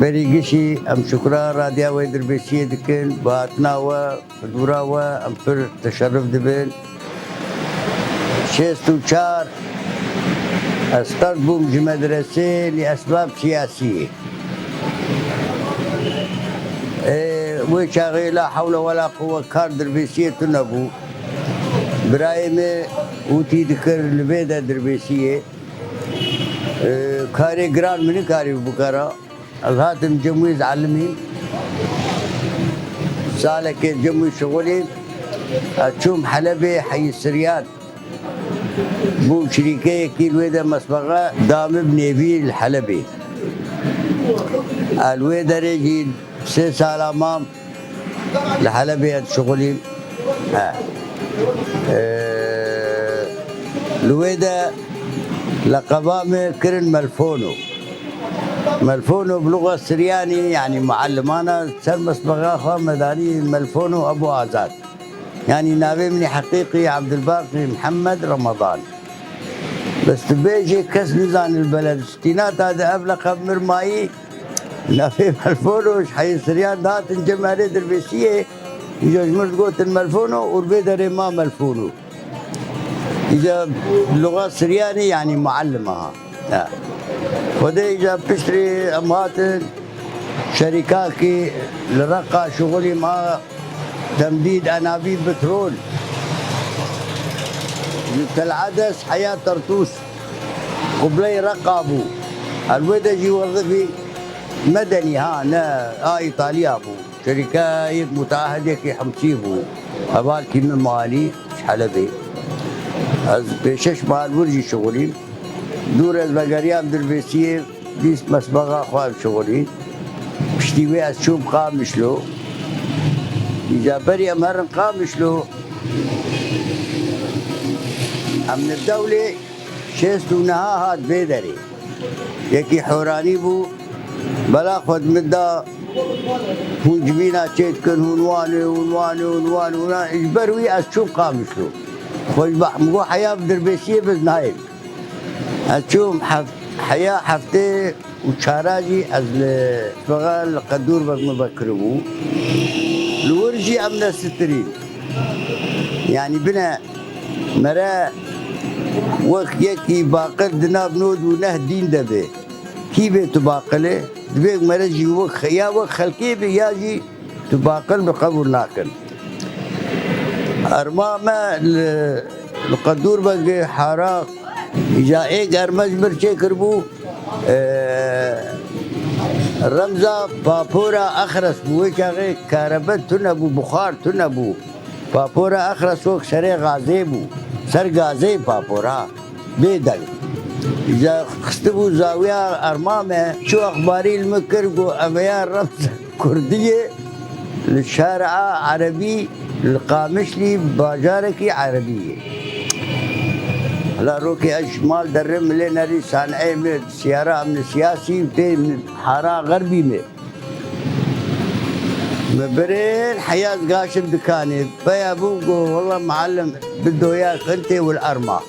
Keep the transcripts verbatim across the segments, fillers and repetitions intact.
Berî gişî em şukra Radya wê Dirbêsiyê dikin, bi hatina we, huzûra we em pir teşerif dibin. Şêst û çar ez terd bûm ji medresê li esbab siyasî. Ê, wê çaxê la hewle wela quwwe kar Dirbêsiyê tune bû. Birayê me ûtî dikir li vê de Dirbêsiyê. Ê, karê giran min nikarî bikara. Ez hatim cem wî ez elimîm. Salekê cem wî şixulîm. Ez çûm Helebê heyî Siryan. Bûm şirîkeyekî li wê de mesbexe da min bi nêvî li Helebê. Ez li wê derê jî sê sala mam. Li Helebê ez dişixulîm. He. Ee, li wê de leqeba min kirin Melfono. Melfono bi luxa Siryanî, yanî muallimana ser mesbexa xwe me danî Melfono Ebu Azad. Yanî navê min ê heqîqî Ebdulbaqî Mihemed Remadan. Bes tu bêjî kes nizane li beled. Tîna ta de ev leqeb mir mayî, navê Melfono ji heyî Siryan dihatin cem erê Dirbêsiyê, îja ji mir digotin Melfono û li vê derê ma Melfono. Îja luxa Siryanî, yanî muallima ha. Ha. Xwedê îja piştrî em hatin şerîkakî li Reqa şixulî ma Temdîd Enabî Petrol. Li Tel Ades heya Tertûs. Qibleyê Reqa bû. Her wê de jî wezifî medenî ha, ne a Îtalya bû. Şerîkeyek mutaahidekî Himsî bû. Hevalkî min malî ji Helebê. Ez pêşeş mal wir jî şixulîm. Dûr ez vegeriyam Dirbêsiyê. Dîst mesbaxa xwe ev şixulî. Piştî wê ez çûm Qamişlo. Îca berî em herin Qamişlo. Em li dewlê şêst û neha hat vê derê. Yekî Horanî bû. Bela xwe di min da hûn civîna çê dikin, hûn wan ê, hûn wan ê, hûn wan ê, hûn wan ê. Ji ber wî ez çûm Qamişlo. Xwe ji ba-, min got heya bi Dirbêsiyê biz nayêm. Ez çûm hef-, heya heftê û çara jî ez li Fixel li Qedûr vek min vekiribû. Li wir jî em nesitirîn. Yanî bine mere wek yekî baqil di nav nod û neh dîn de be. Kî bê tu baqil e? Divê mere jî wek, ya wek xelkê be ya jî tu baqil bi qebûl nakin. Erma me li, li Qedûr vegê hara, îca êk erme ji mir çêkiribû, e, remza papora Exres bû. Wê çaxê karebe tune bû, buxar tune bû. Papora Exres wek serê gazê bû. Ser gazê papora. Bêdeng. Îca xistibû zawiya erma me, çû exbarî li min kir, got, ev ya remz Kurdî ye, li şara erebî, li Qamişlî bajarekî erebî ye. Hela rokê ez ji mal derim, milê nerî saneyê min, siyara min siyasî, tê min hara xerbî min. Min birin heya ez gaşim dikanê. Peya bû, got, wela muallim, bi doya xintê wil erma.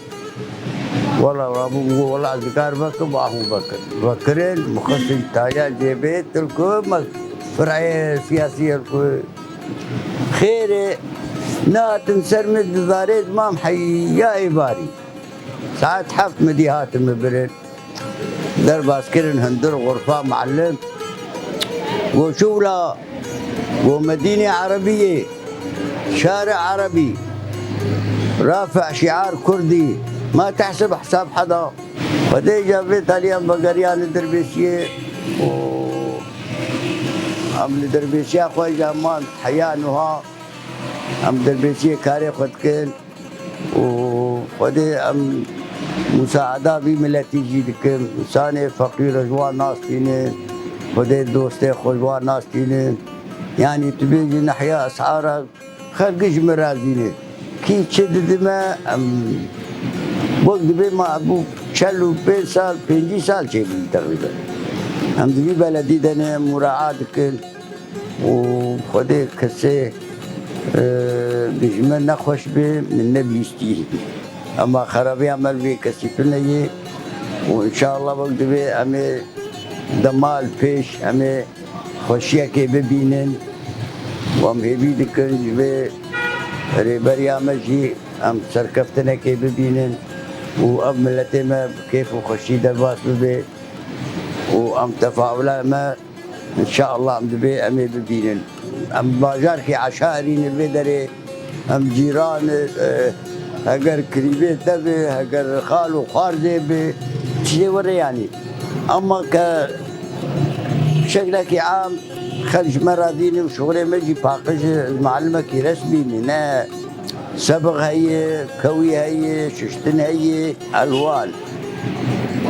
Wela rabû, got, wela ez dikar vekim, ahû vekin. Vekirin, mixistin taya cêbê, til ku me fireyê siyasî ye ku xêrê, nehatin ser min di zarê dimam heya êvarî. Saet heft min dî hatin min birin. Derbas kirin hundir xurfa muallim. Go şûla, go Medînê Erebî yê, şarê Erebî. Rafi şiar Kurdî. Ma tehsib hesab heda. Xwedê îca vê talî em vegeriyane Dirbêsiyê û em li Dirbêsiya xwe îca man heya nuha. Em Dirbêsiyê karê xwe dikin. û Xwedê em musaada vî miletî jî dikin. Însanê feqîr ji wan nas tînin, Xwedê dostê xwe ji wan nas tînin. Yanî tu bêjî nehiya esara xelk ji min razî ne. Kî çi didi me, em Wek dibê ma hebû çel û pênc sal, pêncî sal çêbû teqrîben. Em di vî beledî de ne mura'a dikin û Xwedê kesê, e, bi ji me nexweş be, min nebihîstî. Ema xerabiya me li vê kesî tune ye û înşallah wek dibê em ê dema li pêş em ê xweşiyekê bibînin û em hêvî dikin ji vê rêberiya me jî em serkeftinekê bibînin û ev miletê me bi kêf û xweşî derbas bibe û em tefaula me înşallah em dibê em ê bibînin. Em bajarkê eşairî ne vê derê, em cîran, e, heger kirîbê te be, heger xal û xwarzê be, tiştê were yanî. Ema ke şeklekî am, xelk ji me razî ne û şixulê me jî paqij e, muallimekî resmî ne. Sebix heye, kewî heye, şiştin heye, elwan.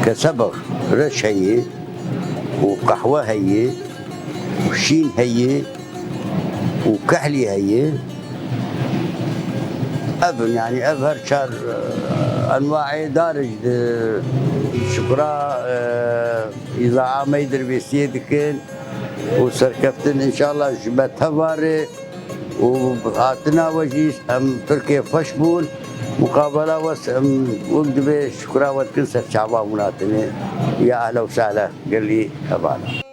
Ke sebix, reş heye û qehwe heye û şîn heye û kehlî heye. Ev in, yanî ev her çar, e, enwaê darij di şukra, e, îza ameyî dirbêsiyê dikin û serkeftin înşallah ji me tevare. û hatina we jî em pir kêfxweş bûn. Muqabela we em wek dibê şukra we dikin ser çava hûn hatine. Ya ehla û sehla gelî hevala.